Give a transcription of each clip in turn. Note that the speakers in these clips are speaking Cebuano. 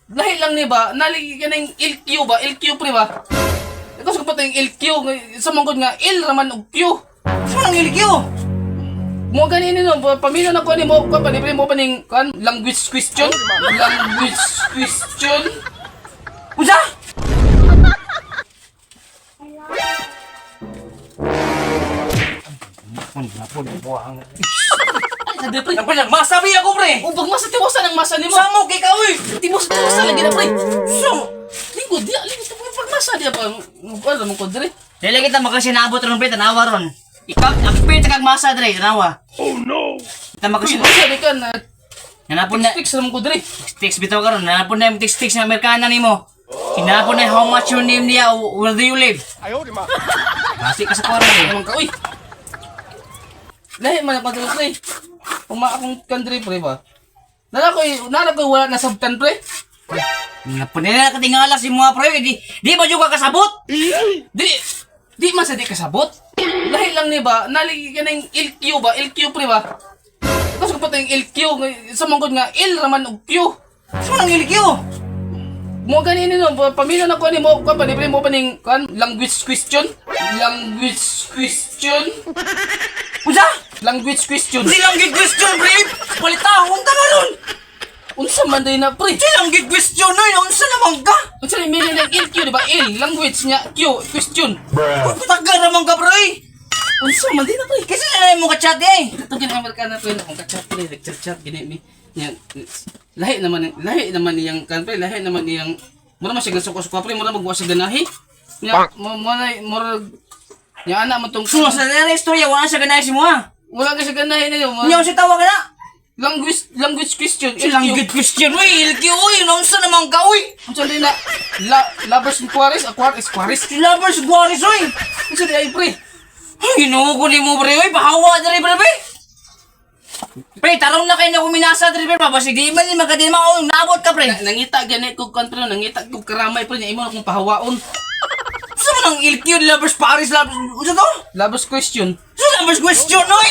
Lahi lang ni ba, nali kaning LQ ba, LQ pre ba? Ikaw sa kapatid yung LQ, sa manggod nga L raman og Q. Sa nang LQ? Mo gani ni no, pamilya na ko ni mo, ko pa pre mo pa ning kan language question, language question. Unsa? Ay, sabi pre. Nang pala, masabi ako pre. O pag masa tiwasan ang masa nimo. Samo kay ka uy. Tiwas tiwasan lagi na pre. Samo. Lingkod diya, lingkod pag masa diya pa. Ano mo ko dire? Dili kita makasinabot ron pre, tanawa ron. Ikaw, akpit kag masa dre, tanawa. Oh no. Kita Uy, makasin. usa di ka na Nanapon na text naman ko dire. text bitaw karon, nanapon na yung text text na Amerikana nimo. Sinapon na how much your name niya, where do you live? Basi ka sa kwarto eh. Naman ka, uy. Lahi man ako dire pre. Uma akong kandre pre ba. Nara ko wala na sabtan pre. Nga po nila katingala si mga pre, di ba juga kasabot? Di di man sa di kasabot. Lahi lang ni ba, nali kaning LQ ba, LQ pre ba. Ikaw sa kapatid yung LQ, sa manggod nga L raman og Q. Sa nang LQ? Mo gani ni no, pamilya na ko ni mo, ko pa pre mo pa ning kan language question, language question, Unsa? Language question. Silang gid question pre. Palitahon ta ron. Unsa man day na pre? Silang gid question oy, unsa naman ka? Unsa ni meaning ng LQ di ba? L language niya Q question. Patagal naman ka pre. Unsa man day na pre? Kasi na mo ka chat eh. Ito gini Amerikana pre, akong ka-chat pre, nag-chat-chat gini mi. Nya lahi naman niyang kan pre, lahi naman niyang mura man siya gasuko-suko pre, mura magwa siya ganahi. Nya mo mo na mura nya ana man tong So sa nere istorya wala siya ganahi si mo ah. Wala ka siya ganahi na yun. Nya unsa tawag na? Language language question. Silang LQ. gid question oy, LQ oy, unsa naman ka oy? Unsa din na la lovers inquiries, aquaris, aquaris. Si lovers guaris oy. Unsa di ay pre? Ay, Ginoo ko nimo pre oy, pahawa diri pre pre. Pre, tarong na kayo na kuminasa diri pre, babasig di man ni magkadima oy, naabot ka pre. Nangita gani ko kan pre, nangita ko karamay pre, nya imo na kong pahawaon. Sa man ang LQ lovers Paris lovers unsa to? Lovers question. Sa lovers question oy.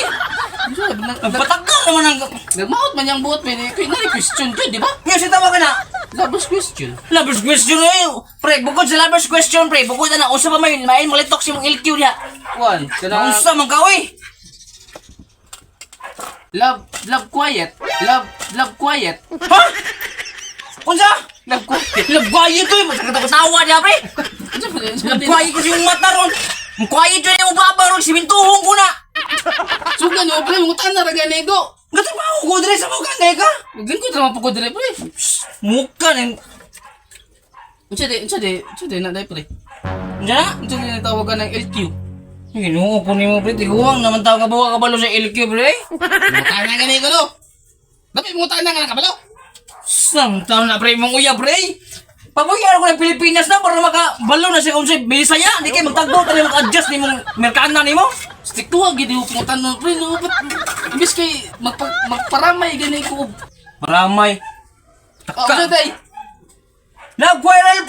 Unsa Nagpatagal naman ang nagmaot man yang buot pre, kay nari question jud, di ba? Nya si tawag ka na. Lovers question. Lovers question oy. Pre, bukod sa lovers question pre, bukod na unsa pa may main malitok si mong LQ diha. One, kana Unsa man ka oy? love love quiet, love love quiet, Ha? Unsa? Love quiet. Love quiet oy, masakit ako tawa diha pre. Unsa ba unsa ba Love quiet kasi yung mata ron. Ang quiet yun yung baba ron, simintuhong ko na. Suga no pre, mungutan na ra gani ko. Gatrabaho ko dire sa mukha na ka. Lingkod ra man po ko dire pre. Mukha na. Unsa di na dai pre? Unsa na? Unsa di tawagan ng LQ? Ginoo ko nimo pre, tiguang naman tao ka buwa kabalo sa LQ pre. Mungutan na gani ko no. Dapat mungutan na nga kabalo. Sam taon na pre mong uya pre. Pabuyan ako ng Pilipinas na para makabalo na siya unsay Bisaya, di kay magtagbo tayo mag-adjust nimong Merkana nimo. Stick to gid yung pungutan no pre no. Ba't imbis kay magparamay gani ko. Maramay. Oh, unsa day? Love quarrel.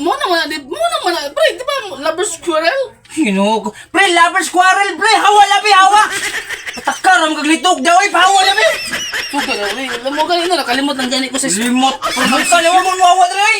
Mo na man di mo na man pre, di ba lovers quarrel? Ginoo ko. Pre, lovers quarrel pre, hawa labi hawa. Patakar ang kaglitok daw ay pahawa labi. Suga na pre, mo gani na nakalimot lang gani ko sa Limot. Mukha na mo wawa dre.